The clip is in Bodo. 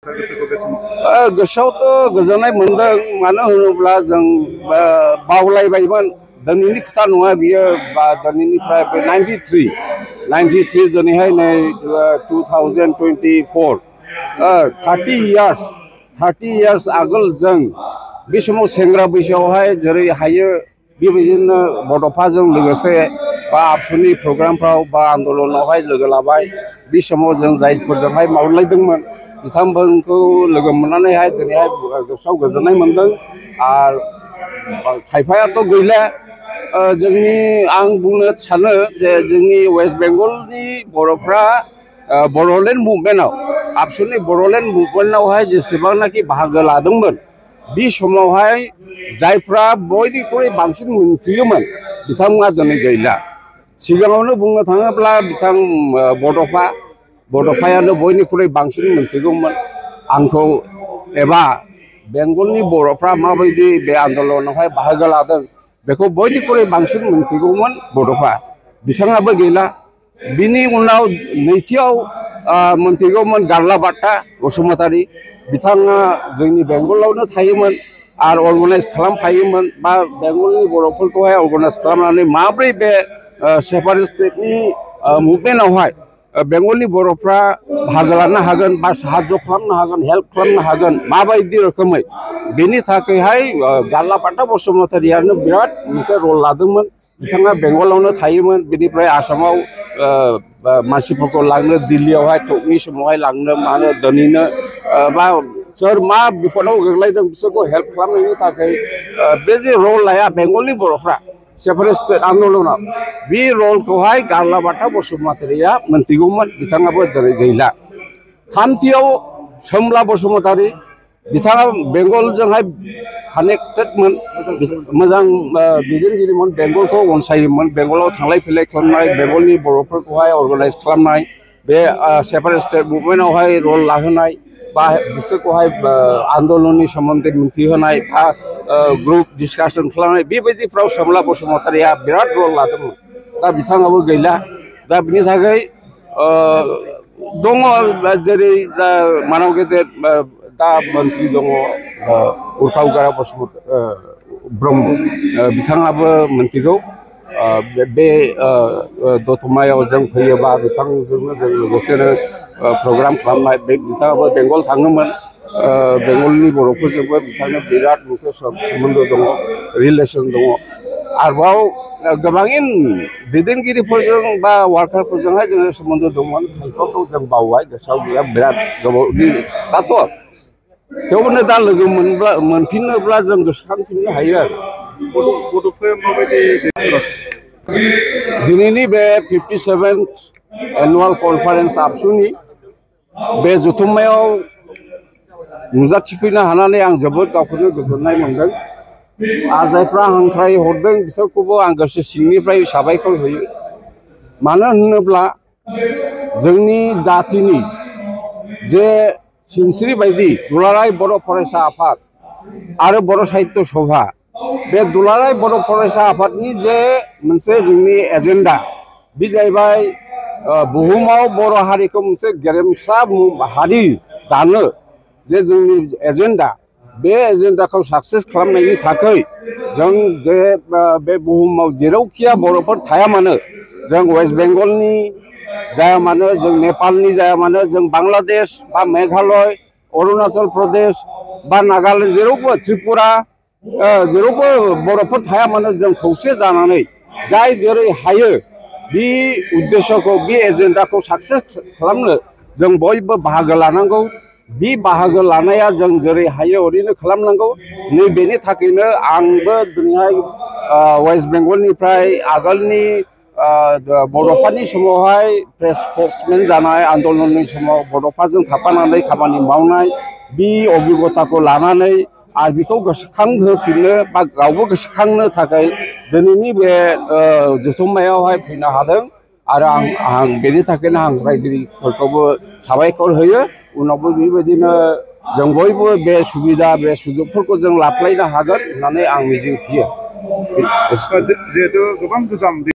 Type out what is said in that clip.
गोसोआवथ' गोजोननाय मोनदों मानो होनोब्ला जों बावलायबायमोन दिनैनि खोथा नङा बियो बा दिनैनिफ्राय बे 93 दिनैहाय नै 2024 30 इयार्स आगोल जों बे समाव सेंग्रा बैसोआवहाय जेरै हायो बेबायदिनो बड'फाजों लोगोसे बा आबसुनि प्रग्रामफ्राव बा आन्दलनावहाय लोगो लाबाय बे समाव जों जायफोरजोंहाय मावलायदोंमोन बिथांमोनखौ लोगो मोननानैहाय दिनैहाय गोसोआव गोजोननाय मोनदों आरो खायफायाथ' गैला जोंनि आं बुंनो सानो जे जोंनि वेस्ट बेंगलनि बर'फ्रा बड'लेण्ड मुभमेन्टआव आबसुनि बड'लेण्ड मुभमेन्टआवहाय जेसेबांनाखि बाहागो लादोंमोन बे समावहाय जायफ्रा बयनिख्रुइ बांसिन मोनथियोमोन बिथांमोना दिनै गैला सिगाङावनो बुंनो थाङोब्ला बिथां बड'फायानो बयनिख्रुइ बांसिन मोनथिगौमोन आंखौ एबा बेंगलनि बर'फ्रा माबायदि बे आन्दलनावहाय बाहागो लादों बेखौ बयनिख्रुइ बांसिन मोनथिगौमोन बड'फा बिथाङाबो गैला बिनि उनाव नैथियाव मोनथिगौमोन गारलाबाथा बसुमतारी बिथाङा जोंनि बेंगलावनो थायोमोन आरो अर्गानाइज खालामफायोमोन बा बेंगलनि बर'फोरखौहाय अर्गानाइज खालामनानै माब्रै बे सेपारेट स्टेटनि मुभमेन्टआवहाय बेंगलनि बर'फ्रा बाहागो लानो हागोन बा साहाय्य खालामनो हागोन हेल्प खालामनो हागोन माबायदि रोखोमै बेनि थाखायहाय गारलाबाथा बसुमतारीयानो बिराद मोनसे रल लादोंमोन बिथाङा बेंगलावनो थायोमोन बेनिफ्राय आसामाव मानसिफोरखौ लांनो दिल्लीयावहाय टकनि समावहाय लांनो मानो दोनहैनो बा सोर मा बिपदआव गोग्लैदों बिसोरखौ हेल्प खालामनायनि थाखाय बे जे रल लाया बेंगलनि बर'फ्रा सेपारेट स्टेट आन्दलनाव बे रलखौहाय गारलाबाथा बसुमतारीया मोनथिगौमोन बिथाङाबो दिनै गैला थामथियाव सोमला बसुमतारी बिथाङा बेंगलजोंहाय कानेक्टेडमोन मोजां दैदेनगिरिमोन बेंगलखौ अनसायोमोन बेंगलाव थांलाय फैलाय खालामनाय बेंगलनि बर'फोरखौहाय अर्गानाइज खालामनाय बे सेपारेट स्टेट मुभमेन्टआवहाय रल लाहोनाय बा बिसोरखौहाय आन्दलननि सोमोन्दै मिन्थिहोनाय बा ग्रुप डिसकासन खालामनाय बेबायदिफ्राव सोमला बसुमतारीया बिराद रल लादोंमोन दा बिथाङाबो गैला दा बिनि थाखाय दङ जेरै मानाव गेदेर दा मन्त्रि दङ उर्खाव ब्रह्म बिथाङाबो मोनथिगौ बे दतमायाव जों फैयोबा बिथांजोंनो जों लोगोसेनो प्रग्राम खालामनाय बे बिथाङाबो बेंगल थाङोमोन बेंगलनि बर'फोरजोंबो बिथांनो बिराद मोनसे सोमोन्दो दङ रिलेसन दङ आरोबाव गोबां दैदेनगिरिफोरजों बा वार्कारफोरजोंहाय जोङो सोमोन्दो दंमोन खायफाखौ जों बावबाय गोसोआव गैया बिराद गोबावनि खोथाथ' थेवबो दा लोगो मोनफिनोब्ला जों गोसोखांफिननो हायो आरो दिनैनि बे 57th एनुअल कनफारेन्स आबसुनि बे जथुम्मायाव नुजाथिफैनो हानानै आं जोबोद गावखौनो गोजोननाय मोनदों आरो जायफ्रा हांख्राय हरदों बिसोरखौबो आं गोसो सिंनिफ्राय साबायखर होयो मानो होनोब्ला जोंनि जातिनि जे सिनस्रि बायदि दुलाराय बर' फरायसा आफाद आरो बर' साहित्य सभा बे दुलाराय बर' फरायसा आफादनि जे मोनसे जोंनि एजेन्डा बे जाहैबाय बुहुमाव बर' हारिखौ मोनसे गेरेमसा हारि दानो जे जोंनि एजेन्डा बे एजेन्डाखौ साक्सेस खालामनायनि थाखाय जों जे बे बुहुमाव जेरावखिया बर'फोर थाया मानो जों वेस्ट बेंगलनि जाया मानो जों नेपालनि जाया मानो जों बांलादेश बा मेघालय अरुणाचल प्रदेश बा नागालेण्ड जेरावबो त्रिपुरा जेरावबो बर'फोर थाया मानो जों खौसे जानानै जाय जेरै हायो बे उद्देश्यखौ बे एजेन्डाखौ साक्सेस खालामनो जों बयबो बाहागो लानांगौ बे बाहागो लानाया जों जेरै हायो ओरैनो खालामनांगौ नैबेनि थाखायनो आंबो दिनैहाय वेस्ट बेंगलनिफ्राय आगोलनि बड'फानि समावहाय प्रेस स्पक्समेन जानाय आन्दलननि समाव बड'फाजों थाफानानै खामानि मावनाय बे अभिगताखौ लानानै आरो बेखौ गोसोखांहोफिननो बा गावबो गोसोखांनो थाखाय दिनैनि बे जथुम्मायावहाय फैनो हादों आरो आं बेनि थाखायनो हांख्रायगिरिफोरखौबो साबायखर होयो उनावबो बेबायदिनो जों बयबो बे सुबिदा बे सुजुगफोरखौ जों लाफ्लायनो हागोन होननानै आं मिजिंथियो जिहेतु गोबां गोजाम